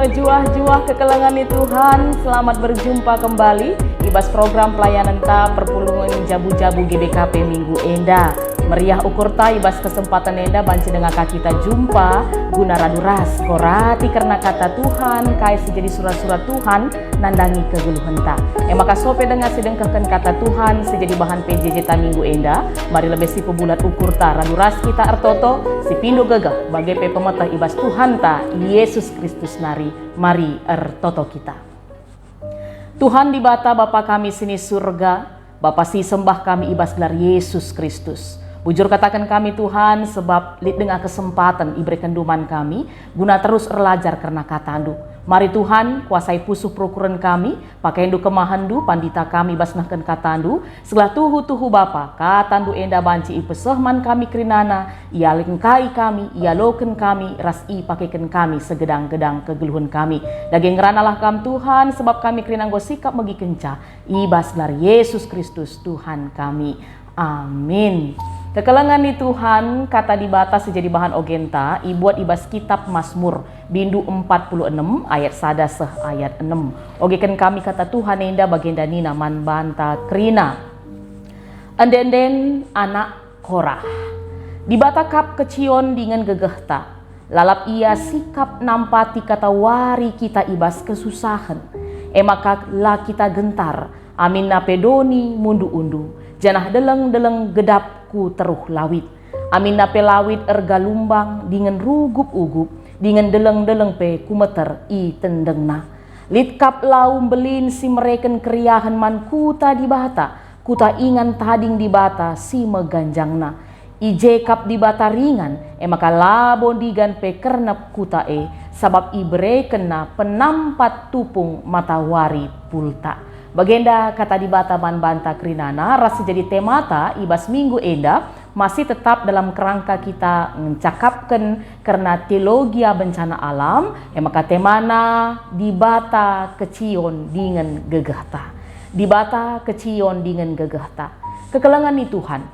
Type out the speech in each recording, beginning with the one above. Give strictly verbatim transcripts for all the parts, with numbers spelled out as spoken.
Juah-juah kekelengen ni Tuhan, selamat berjumpa kembali i bas program pelayanenta perpulungen jabu-jabu G B K P minggu enda. Meriah ukurta i bas kesempaten enda banci denga ka kita jumpa guna radu ras korati kerna kata Tuhan, kai si jadi sura-sura Tuhan nandangi kegeluhenta. E maka sope denga si dengkehken kata Tuhan si jadi bahan P J J ta minggu enda, mari lebe si pebulat ukurta radu ras kita ertoto, si pindo gegeh bage pe pemeteh i bas Tuhanta Yesus Kristus nari. Mari ertoto kita. Tuhan Dibata, Bapa kami si ni Surga, Bapa si sembah kami i bas gelar Yesus Kristus. Bujur kataken kami, Tuhan, sebab lit denga kesempaten iberekenndu man kami, guna terus erlajar kerna kataNdu. Mari, Tuhan, kuasai pusuh perukuren kami, pakaiNdu kemahenNdu, pandita kami bas nehken kataNdu, segelah tuhu-tuhu Bapa, kataNdu enda banci ipeseh man kami kerinana, ialengkai kami, ialoken kami, ras ipakeken kami segedang-gedang kegeluhen kami. Dage ngeranalah Kam, Tuhan, sebab kami kerina enggo sikap megikenca i bas gelar Yesus Kristus, Tuhan kami. Amin. Kekelengen ni Tuhan, kata Dibata si jadi bahan ogenta ibuat i bas Kitab Masmur, bindu empat puluh enem ayat sada seh ayat enem. Ogeken kami kata Tuhan enda bagenda nina man banta kerina. Ende-enden anak Korah. Dibata kap kecion dingen gegehta. Lalap Ia sikap nampati katawari kita i bas kesusahen. E maka la kita gentar, aminna pe doni mundu-undu, janah deleng-deleng gedap ku teruh lawit. Aminna pe lawit ergalumbang dingen rugup-ugup, dingen deleng-deleng pe kumeter i tendengna. Lit kap lau mbelin si mereken keriahen man kuta Dibata, kuta ingan tading Dibata si meganjangna. I je kap Dibata ringan, e maka labo ndigan pe kernep kuta e, sabap iberekenNa penampat tupung matawari pultak. Bagenda kata Dibata man banta kerinana ras si jadi temata i bas minggu enda, masih tetap dalam kerangka kita ngecakapken kerna teologia bencana alam, e maka temana Dibata kecion dingen gegehta. Dibata kecion dingen gegehta. Kekelengen ni Tuhan,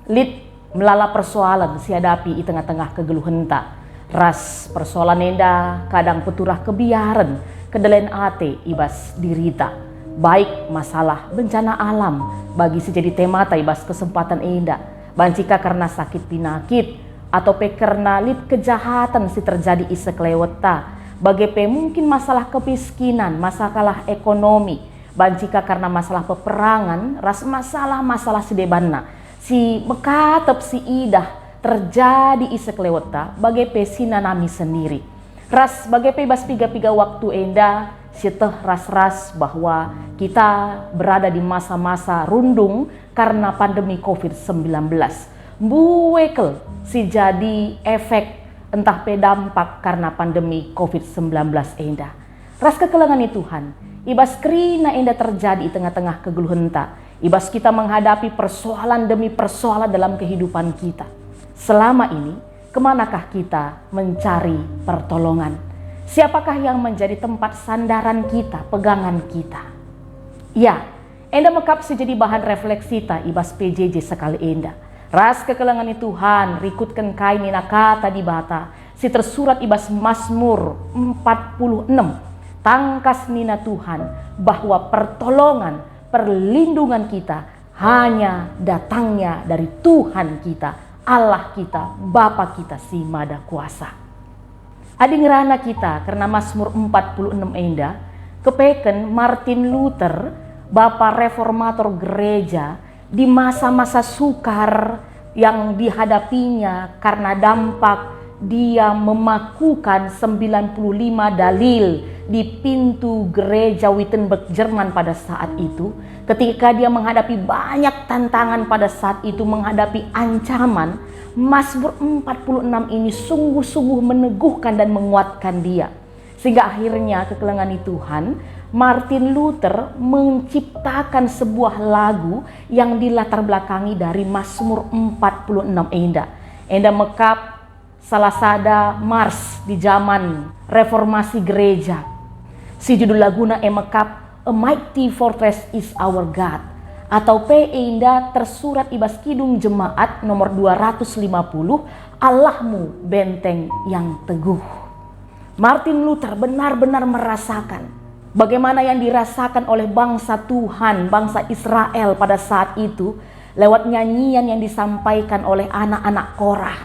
lit melala persoalen si hadapi i tengah-tengah kegeluhenta. Ras persoalen enda kadang peturah kebiaren, kedelen ate i bas dirita. Baik masalah bencana alam bagi si jadi temata i bas kesempaten enda, banci ka kerna sakit pinakit, atau pe kerna lit kejahaten si terjadi i sekelewetta, bage pe mungkin masalah kemiskinan, masalah ekonomi, banci ka kerna masalah peperangan ras masalah-masalah si debanna, si mekatep si idah terjadi i sekelewetta, bage pe si nanami sendiri. Ras bage pe i bas piga-piga waktu enda, sieteh ras-ras bahwa kita berada di masa-masa rundung karna pandemi covid sembilan belas. Mbue kal si jadi efek ntah pe dampak karna pandemi covid sembilan belas enda. Ras kekelengen ni Tuhan, i bas kerina enda terjadi i tengah-tengah kegeluhenta, i bas kita menghadapi persoalan demi persoalan dalam kehidupan kita. Selama ini, kemanakah kita mencari pertolongan? Siapakah yang menjadi tempat sandaran kita, pegangan kita? Ya, enda mekap si jadi bahan refleksita i bas P J J sekali enda. Ras kekelengen ni Tuhan, rikutken kai nina kata Dibata si tersurat i bas Masmur empat puluh enem. Tangkas nina Tuhan bahwa pertolongan, perlindungan kita hanya datangnya dari Tuhan kita, Allah kita, Bapa kita si Mada Kuasa. Adi ngerana kita kerna Masmur empat puluh enem enda, kepeken Martin Luther, bapa reformator gereja, di masa-masa sukar yang dihadapinya karena dampak dia memakukan sembilan puluh lima dalil di pintu gereja Wittenberg, Jerman pada saat itu, ketika dia menghadapi banyak tantangan pada saat itu, menghadapi ancaman, Mazmur empat puluh enam ini sungguh-sungguh meneguhkan dan menguatkan dia. Sehingga akhirnya kekelengen ni Tuhan, Martin Luther menciptakan sebuah lagu yang dilatar belakangi dari Mazmur empat puluh enam enda. Enda mekap salah sada mars di zaman reformasi gereja. Si judul laguna e mekap A Mighty Fortress Is Our God, atau pe enda tersurat i bas Kidung Jemaat nomor dua ratus lima puluh, Allahmu benteng yang teguh. Martin Luther benar-benar merasakan bagaimana yang dirasakan oleh bangsa Tuhan, bangsa Israel pada saat itu, lewat nyanyian yang disampaikan oleh anak-anak Korah,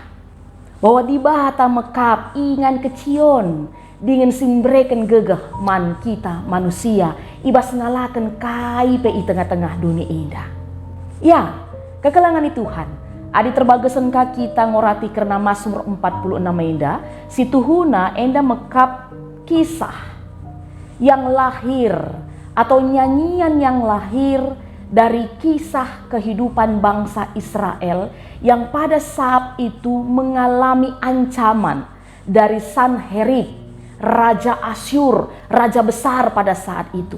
bahwa Dibata mekap ingan kecion dingen si mbereken gegeh man kita manusia i bas ngalaken kai pe i tengah-tengah doni enda. Ya, kekelengen Tuhan, adi terbagesen ka kita ngorati kerna Masmur empat puluh enam enda, si tuhuna enda mekap kisah yang lahir atau nyanyian yang lahir dari kisah kehidupan bangsa Israel yang pada saat itu mengalami ancaman dari Sanherib, raja Asyur, raja besar pada saat itu.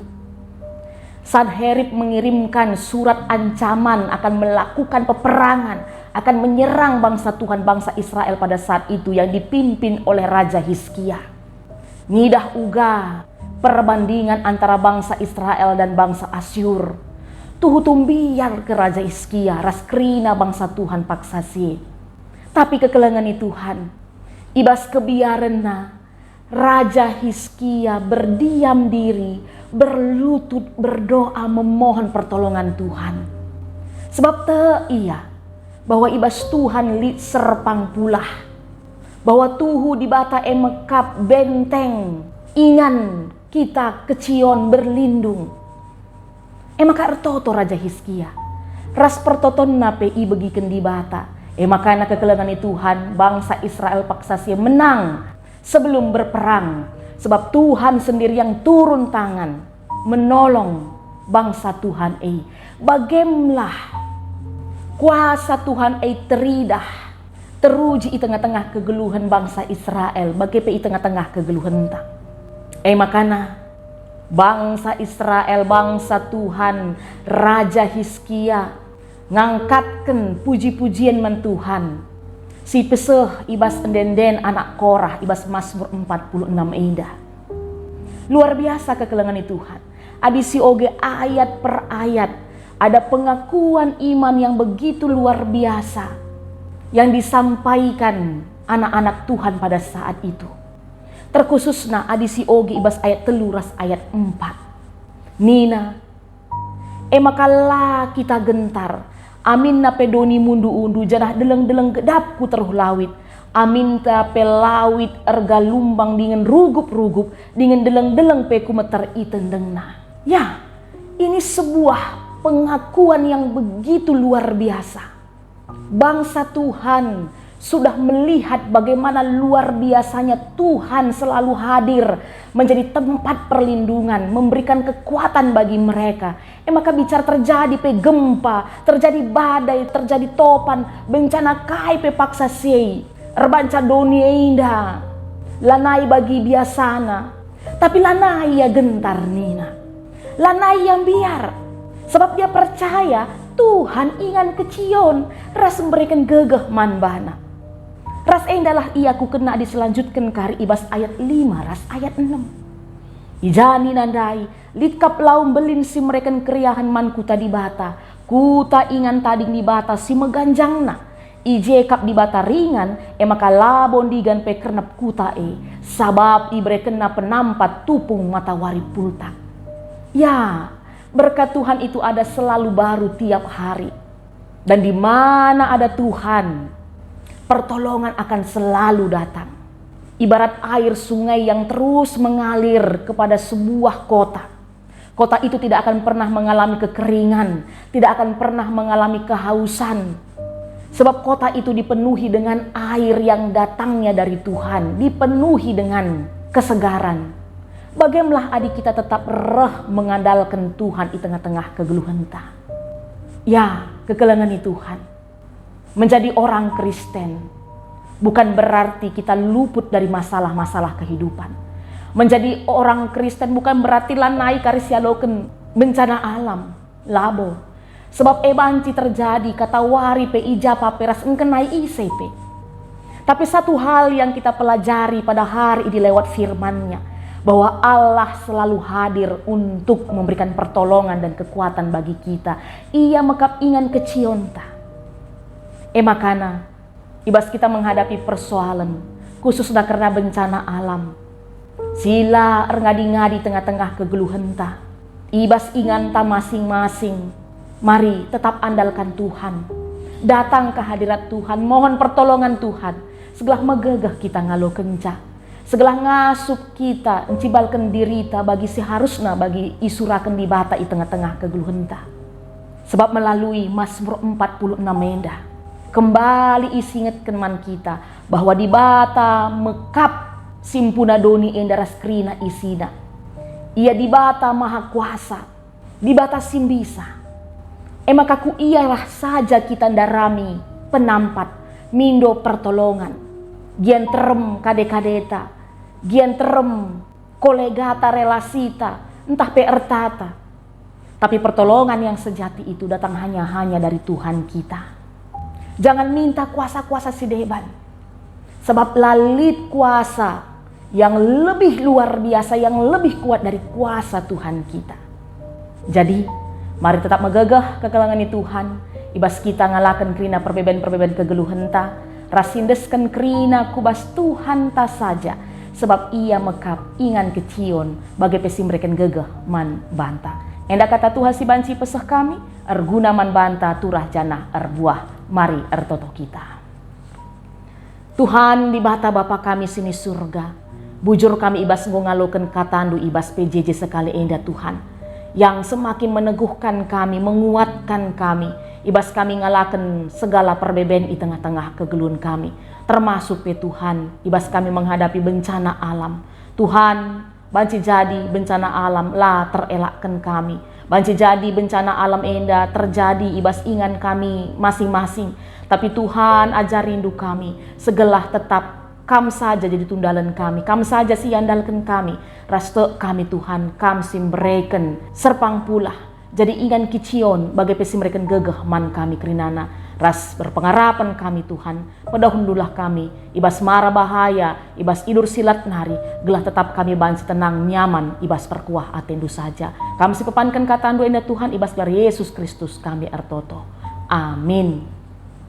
Sanherib mengirimkan surat ancaman akan melakukan peperangan, akan menyerang bangsa Tuhan, bangsa Israel pada saat itu yang dipimpin oleh Raja Hizkia. Ngidah uga perbandingan antara bangsa Israel dan bangsa Asyur. Tuhu tumbiar ke Raja Hizkia ras kerina bangsa Tuhan paksa si. Tapi kekelengen Tuhan, i bas kebiarenna, Raja Hizkia berdiam diri, berlutut, berdoa memohon pertolongan Tuhan. Sebab tek ia bahwa i bas Tuhan lit serpang pulah, bahwa tuhu Dibata e mekap benteng ingan kita kecion berlindung. E maka ertoto Raja Hizkia, ras pertotonna pe ibegiken Dibata. E maka kekelengen Tuhan, bangsa Israel paksa si menang sebelum berperang, sebab Tuhan sendiri yang turun tangan menolong bangsa Tuhan e. Bagemlah kuasa Tuhan e teridah, teruji i tengah-tengah kegeluhen bangsa Israel, bage pe i tengah-tengah kegeluhenta. E maka bangsa Israel, bangsa Tuhan, Raja Hizkia, ngangkatken puji-pujian man Tuhan, si peseh i bas ende-enden anak Korah i bas Masmur empat puluh enam enda. Luar biasa kekelengen Tuhan. Adi sioge ayat per ayat, ada pengakuan iman yang begitu luar biasa yang disampaikan anak-anak Tuhan pada saat itu. Terkhususna adi sioge i bas ayat telu ras ayat empat. Nina, "E maka la kita gentar, aminna pe doni mundu-undu, janah deleng-deleng gedapku teruh lawit. Aminta pe lawit ergalumbang dingen rugup-rugup, dingen deleng-deleng pe kumeter i tendengna." Ya, ini sebuah pengakuan yang begitu luar biasa. Bangsa Tuhan sudah melihat bagaimana luar biasanya Tuhan selalu hadir menjadi tempat perlindungan, memberikan kekuatan bagi mereka. E maka bicara terjadi pe gempa, terjadi badai, terjadi topan, bencana kai pe paksa si, erbanca doni enda, lanai bagi biasana, tapi lanai ia gentar nina. Lanai ia mbiar, sabap ia percaya Tuhan ingan kecion ras mbereken gegeh man bana. Ras endalah ia kukena adi selanjutken kari i bas ayat lima ras ayat enem. I ja nina ndai, lit kap lau mbelin si mereken keriahen man kuta Dibata, kuta ingan tading Dibata si meganjangna. I je kap Dibata ringan, e maka labo ndigan pe kernep kuta e, sabap iberekenNa penampat tupung matawari pultak. Ya, berkat Tuhan itu ada selalu baru tiap hari. Dan di mana ada Tuhan, pertolongan akan selalu datang. Ibarat air sungai yang terus mengalir kepada sebuah kota. Kota itu tidak akan pernah mengalami kekeringan, tidak akan pernah mengalami kehausan. Sebab kota itu dipenuhi dengan air yang datangnya dari Tuhan, dipenuhi dengan kesegaran. Bagemlah adi kita tetap reh mengandalken Tuhan i tengah-tengah kegeluhenta. Ya, kekelengen Tuhan. Menjadi orang Kristen bukan berarti kita luput dari masalah-masalah kehidupan. Menjadi orang Kristen bukan berarti lanai kari sialoken bencana alam. Labo. Sebab e banci terjadi katawari pe i ja pe ras engkenai ise pe. Tapi satu hal yang kita pelajari pada hari ini lewat firman-Nya, bahwa Allah selalu hadir untuk memberikan pertolongan dan kekuatan bagi kita. Ia mekap ingan kecionta. E makana, i bas kita menghadapi persoalen, khususna kerna bencana alam, Sila erngadi-ngadi tengah-tengah kegeluhenta, i bas inganta masing-masing. Mari tetap andalkan Tuhan. Datang ke hadirat Tuhan, mohon pertolongan Tuhan, segelah megegeh kita ngalokenca. Segelah ngasup kita ncibalken dirita bagi si harusna bagi isuraken Dibata i tengah-tengah kegeluhenta. Sebab melalui Mazmur empat puluh enam enda, kembali isingetken man kita bahwa Dibata mekap simpuna doni enda ras kerina isina. Ia Dibata Maha Kuasa, Dibata si mbisa. E maka ku Ialah saja kita ndarami penampat, mindo pertolongan. Gia nterem kade-kadeta, gia nterem kolegata, relasita, ntah pe ertata. Tapi pertolongan yang sejati itu datang hanya-hanya dari Tuhan kita. Jangan minta kuasa-kuasa si deban. Sebab la lit kuasa yang lebih luar biasa, yang lebih kuat dari kuasa Tuhan kita. Jadi, mari tetap megegeh kekelengen Tuhan, i bas kita ngalaken kerina perbeben-perbeben kegeluhenta, ras sindesken kerina ku bas Tuhanta saja, sebab Ia mekap ingan kecion bage pe si mereken gegeh man banta. Enda kata Tuhan si banci peseh kami, erguna man banta, turah janah erbuah. Mari ertoto kita. Tuhan, Dibata Bapa kami si ni Surga, bujur kami i bas enggo ngaloken kataNdu i bas P J J sekali enda, Tuhan, yang semakin meneguhkan kami, menguatkan kami, i bas kami ngalaken segala perbeben i tengah-tengah kegeluhen kami, termasuk pe, Tuhan, i bas kami menghadapi bencana alam. Tuhan, banci jadi bencana alam la terelakken kami. Banci jadi bencana alam enda terjadi i bas ingan kami masing-masing. Tapi Tuhan, ajarindu kami, segelah tetap Kam saja jadi tundalen kami, Kam saja si iandalken kami, ras tek kami, Tuhan, Kam si mbereken serpang pulah. Jadi ingan kicion bage pe si mereken gegeh man kami kerinana, ras berpengarapen kami, Tuhan, pedahundulah kami i bas mara bahaya, i bas idur si lat nari, gelah tetap kami banci tenang nyaman i bas perkuah atendu saja. Kam si pepanken katandu enda, Tuhan, i bas gelar Yesus Kristus kami ertoto. Amin.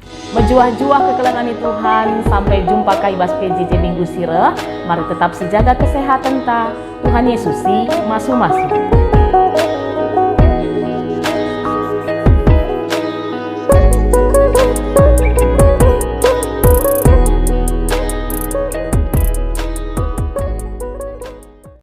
Mejuah-juah kekelengen Tuhan, sampai jumpa ka i bas P J J minggu si reh. Mari tetap sijaga kesehatenta. Tuhan Yesus si masu-masu.